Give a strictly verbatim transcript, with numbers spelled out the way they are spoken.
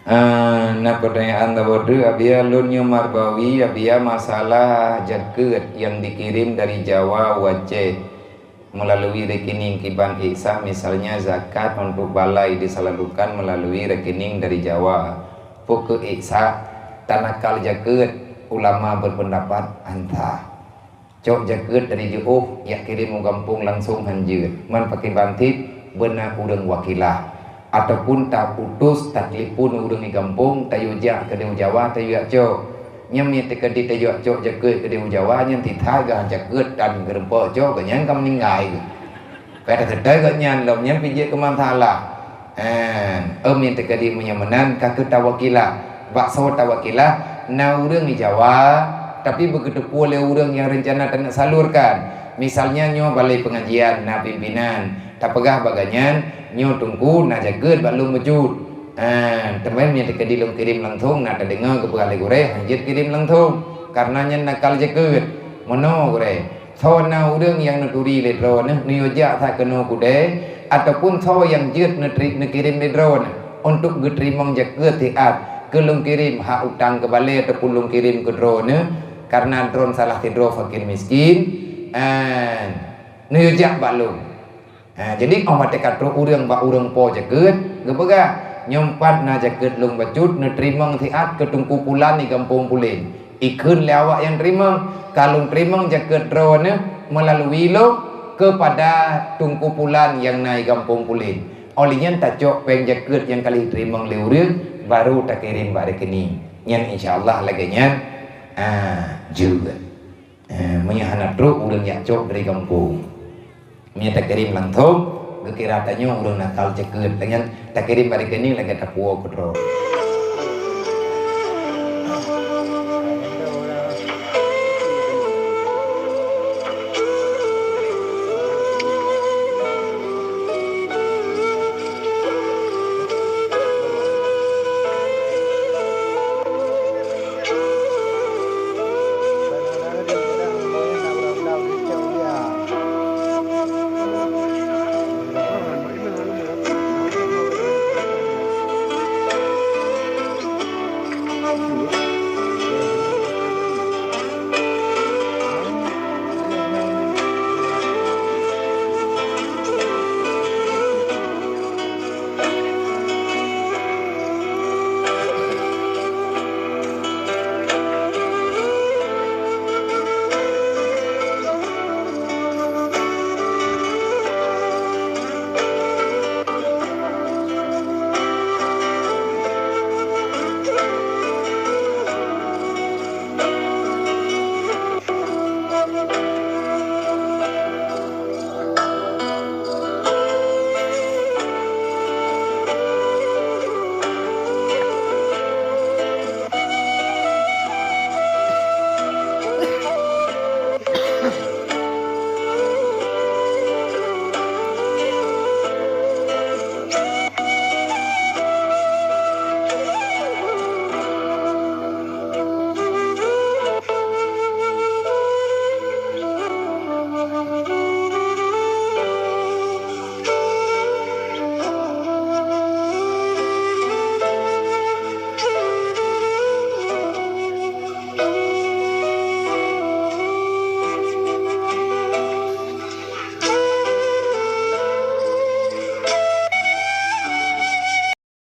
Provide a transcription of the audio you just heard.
Ah, na pertanyaan tabodeu, Abia, lôn nyoe Marbawi, Abia, masalah jakeuet nyang dikirim dari Jawa u Aceh melalui rekening kiban ék sah, misalnya zakat untuk balai disalurkan melalui rekening dari Jawa. Peu kheueh ék sah, tan akal jakeuet, ulama berpendapat han sah. Cok jakeuet dari jiôh, jak kirém u gampông langsông han jeuet. Man pakriban cit, beuna ureuëng wakilah. Ataupun ta-utus, tatelepon ureuëng di gampông, tayue jak keudéh u Jawa, tayue jak cok. Nyan meunyo teukeudi tayue jak cok jakeuet keudéh u Jawa, nyan titha geuh jakeuet dan geurumpok cok, geuhnyan ka meuninggai. Ka taseutôi geuhnyan lom, nyan pih jeuet keu masalah. Ehm, ôm nyang teukeudi meunyoe meunan ka kheueh tawakilah. Bak soe tawakilah, na ureuëng di Jawa, tapi beugeuteupeue lé ureuëng nyang reuncana taneuk salurkan. Misalnya nyoe balai pengajian na pimpinan, tapeugah bak geuhnyan, nyoe teungku na jakeuet bak lôn bacut. Ehm, teuma nyang teukeudi lôn kirém langsông, na tadeungoe geupeugah lé gurée, han jeuet kirém langsông, kareuna nyan nakal jakeuet. Meunoe gurée. Soe na ureuëng nyang neuturi lé droeneuh, neuyue jak that keunoe keudéh, ataupun soe nyang jeuet neutri-, neukirém lé droeneuh untuk geuteurimong jakeuet siat keu lôn kirém hak utang keu balée ataupun lôn kirém keu droeneuh, kareuna droeneuh salah sidroe fakir miskin, eh, neuyue jak bak lôn. Ha, jadi, óh watée ka trok ureuëng bak ureuëng po jakeuet, geupeugah, "Nyoe pat na jakeuet lôn bacut neuteurimong siat keu Teungku Pulan di gampông pulen." Ikheun lé awak nyang teurimong, "Ka lôn teurimong jakeuet droeneuh meulalui lôn keupada Teungku Pulan nyang na di gampông pulen." Óh lheueh nyan tacok péng jakeuet nyang ka lheueh teurimong lé ureuëng, baru takirém bak rekening. Nyan insya Allah lagée nyan, ha, jeuet. Eh, meunyoe hana trok ureuëng jak cok dari gampông. Meunyoe takirém langsông, geukira tanyoe ureuëng nakal jakeuet. Lagée nyan takirém bak rekening lagée tapuwoe keudroe.